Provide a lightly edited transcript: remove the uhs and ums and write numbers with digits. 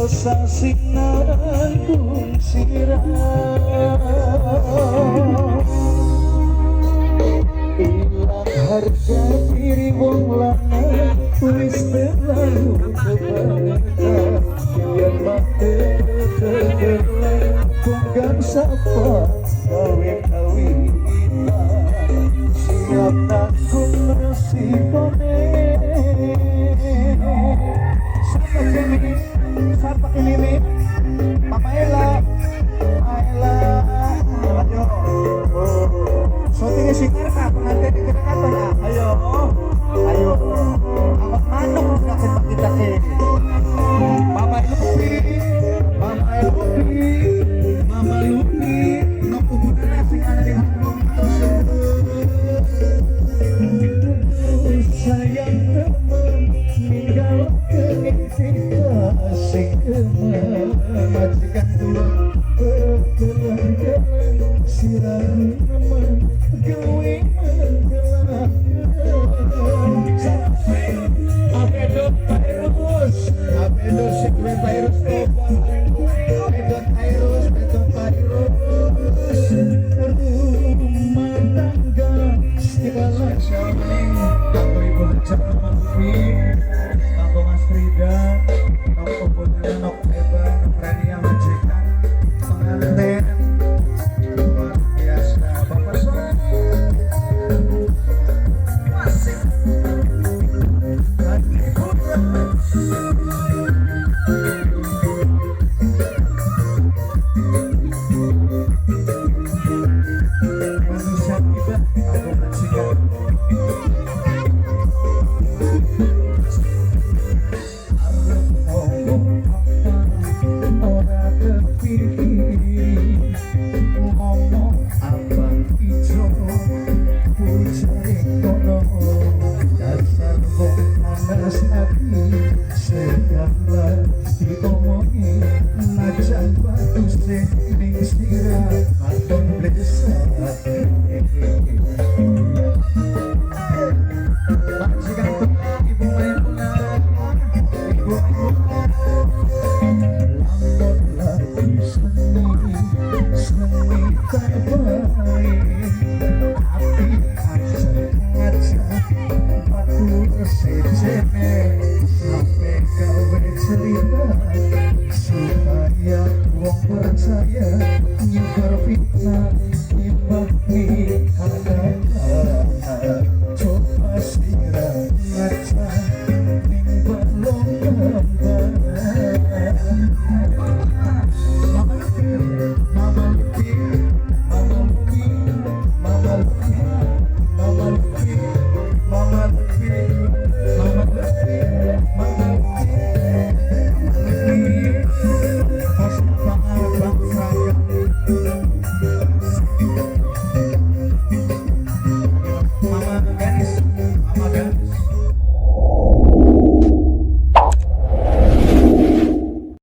Dosa sing nanggung sirah. Ilang harga diri wong lanang wis terlalu kebangetan. Yen mate kegelan tunggang sapa gawe kawitan. Siap tanggung resikone. Sapa Jemini, sapa Mimi, Mama Ella, Ella, ayo. Oh, syutingnya sing ka pengantin iki katon ah. Ayo. Ayo. Amat manuk nak kita ke. Mama Lupi, Mama Lupi, Mama Lupi, nok ubudana sing ana di Hongkong tersebut. Sayang temen ninggal kita sing kemen majikan tua kegelang-gelang sirah nemen gawe menggelang. Abedo Pairus, Abedo Sikwe Pairus, Abedo Pairus, Abedo Pairus, rumah tangga segala. Spesial maning kanggo Ibu Hajar Mama Lupi, kanggo Mas Rida, nok Ubudana, nok Eba, nok Rania majikan pengantin luar biasa. Bapak Soleh masih Andi Putra. Manusia ibah kanggo majikan. Arep ngomong apa ora kepikir, ngomong abang ijo pujare kono. Dasar wong panas ati segala diomongi, najan batu sing ning sirah.